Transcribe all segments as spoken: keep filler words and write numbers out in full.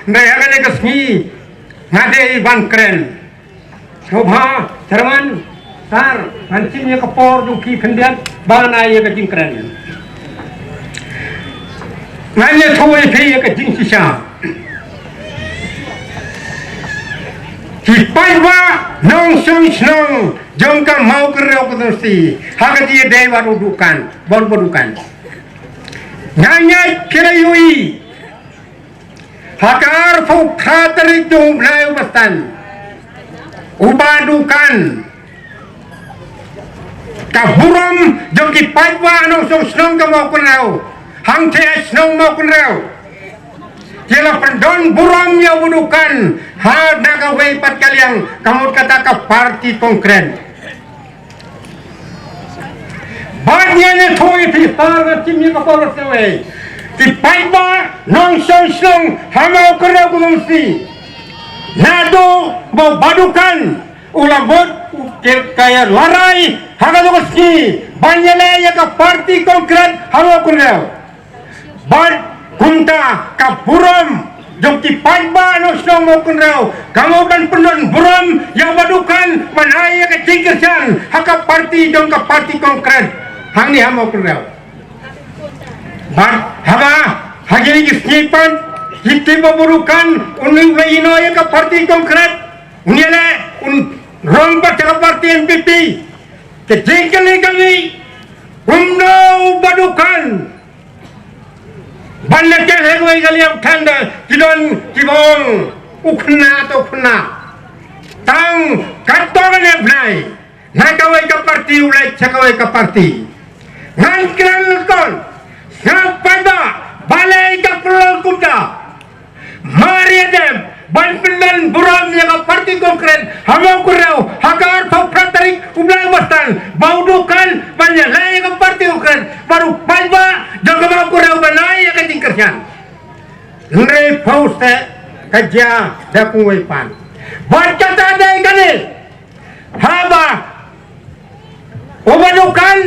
Hynrei ha kane ka sngi nga dei ban kren. Sngewbha chairman, sir, ngan shim ïa ka por jong ki khyndiat ba ngan ai ïa ka jingkren. Ngan ïathuh ïa phi ïa ka jingshisha. Ki paidbah nongshong shnong jong ka Mawkynrew constituency, ha ka jingïadei bad u Bah Dukan, bad u Bah Dukan. Nga ngeit phi la ïohi ha ka arphew phra tarik jong u bnai u ba san, u Bah Dukan, ka burom jong ki paidbah nongshong shnong ka Mawkynrew, hangtei ha shnong Mawkynrew, ki la pyndon burom ïa u Bah Dukan ha na kawei pat ka liang, ka mut kata ka parti Congress. Bad ngan ïathuh ïa phi, star, ngan shim ïa ka por sawei. Ki paidbah nongshong shnong ha Mawkynrew constituency, naduh ba u Bah Dukan u la mut u kit ka ïa larai ha ka jong ka sngi ban ïaleh ïa ka parti Congress ha Mawkynrew. Bad kumta ka burom jong ki paidbah nongshong Mawkynrew, ka mut ban pyndon burom ïa u Bah Dukan ban ai ïa ka jingkyrshan ha ka parti jong ka parti Congress hangne ha Mawkynrew. Bad haba ha kine ki sngi pat, ki tip ba u Bah Dukan un ïa ïa ka parti Congress, un ïaleh, un rong pat ka parti N P P. Ka jingkylli ka dei, kumno u Bah Dukan ban leh ka heh wei ka liang, tang da ki don kiba ong u khynnah to u khynnah. Tang katto katne bnai, na kawei ka parti u leit sha kawei ka parti. Ngan kren lyngkot, sngap paidbah, balei ka pynlong kumta. Mar ïa dep ban pyndon burom ïa ka parti Congress ha Mawkynrew ha ka arphew phra tarik u bnai ba san, ba u Dukan ban ïaleh ïa ka parti Congress, bad u paidbah jong ka Mawkynrew ban ai ïa ka jingkyrshan. Hynrei phew seh ka jia da kumwei pat. Bad kata dei kane, haba u Bah Dukan,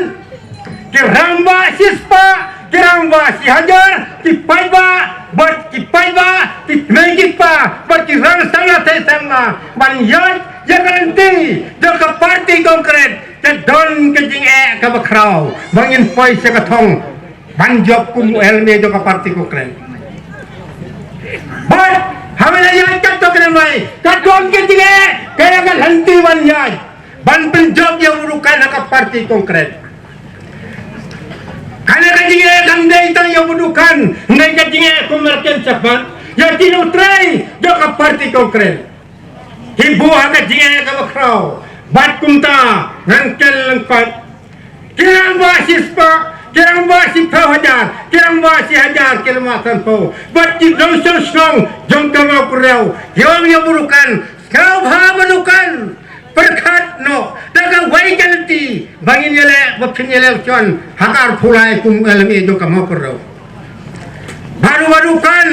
ki rangbah shispah, ki rangbah shihajar, ki paidbah, bad ki paidbah, ki kmie ki kpa, bad ki rang samla thei samla ban ïaid ïa ka lynti jong ka parti Congress, te don ka jingeh kaba khraw ba ngin poi sha ka thong ban jop kum u MLA jong ka parti Congress. Bad haba la ïaid katto katne bnai, ka don ka jingeh ka ïa ka lynti ban ïaid ban pynjop ïa u Bah Dukan ha ka parti Congress. Kane ka jingeh kam dei tang ïa u Bah Dukan, hynrei ka jingeh kum mar ken shaphang ïa ki nongtrei jong ka parti Congress. Ki buh ha ka jingeh kaba khraw. Bad kumta ngan kren lyngkot, ki rangbah shispah, ki rangbah shiphew hajar, ki rangbah shihajar, ki rangbah sanphew, bad ki nongshong shnong jong ka Mawkynrew, ki ong ïa u Bah Dukan, sngewbha Bah Dukan, pyrkhat noh da kawei ka lynti ba ngin ïaleh, ba phin ïaleh election ha ka arphew lai kum u MLA jong ka Mawkynrew. Bad u Bah Dukan,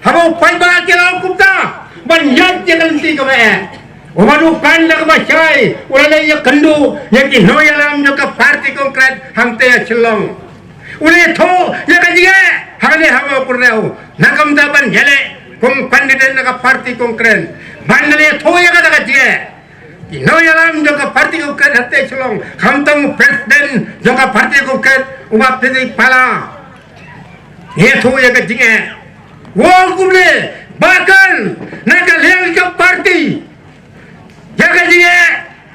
haba u paidbah ki la ong kumta, ban ïaid ïa ka lynti kaba eh, u Bah Dukan da kaba shai u la leit ïakynduh ïa ki nongïalam jong ka parti Congress hangtei ha Shillong. U la ïathuh ïa ka jingeh hangne ha Mawkynrew, na ka bynta ban ïaleh kum candidate na ka parti Congress. Ban da la ïathuh ïa kata ka jingeh, ki nongïalam jong ka parti Congress hangtei Shillong, khamtam u president jong ka parti Congress, u Bah P D Pala, u ïathuh ïa ka jingeh. U ong kumne, ba kan na ka liang ka parti, ïa ka jingeh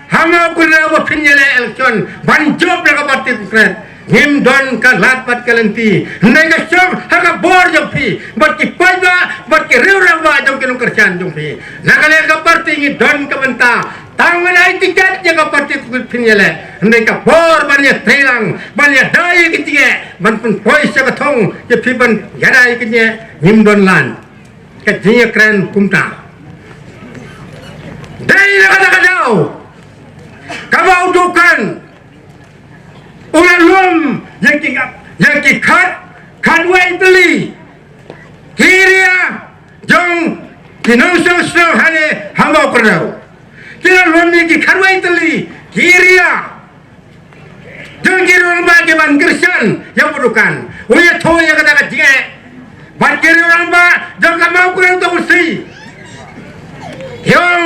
ha Mawkynrew ba phin ïaleh election ban jop ïa ka parti Congress, ngim don ka lad bad ka lynti. Hynrei ka shong ha ka bor jong phi, bad ki paidbah, bad ki riew rangbah jong ki nongkyrshan jong phi. Na ka liang ka parti ngi don ka bynta tang ban ai tiket ïa ka parti Congress phin ïaleh. Hynrei ka bor ban ïatreilang, ban ïada ïa ka jingeh, ban pynpoi sha ka thong ïa phi ban ïada ïa ka jingeh, ngim don lad. Ka jingïakren kumta. Dei na kata ka daw kaba u Dukan u la lum ïa ki, ïa ki khat, khatwei tylli ki area jong ki nongshong shnong hangne ha Mawkynrew. Ki la lum ïa ki khatwei tylli ki area jong ki riew rangbah ki ban kyrshan ïa u Bah Dukan. U ïathuh ïa kata ka jingeh bad ki riew rangbah jong ka Mawkynrew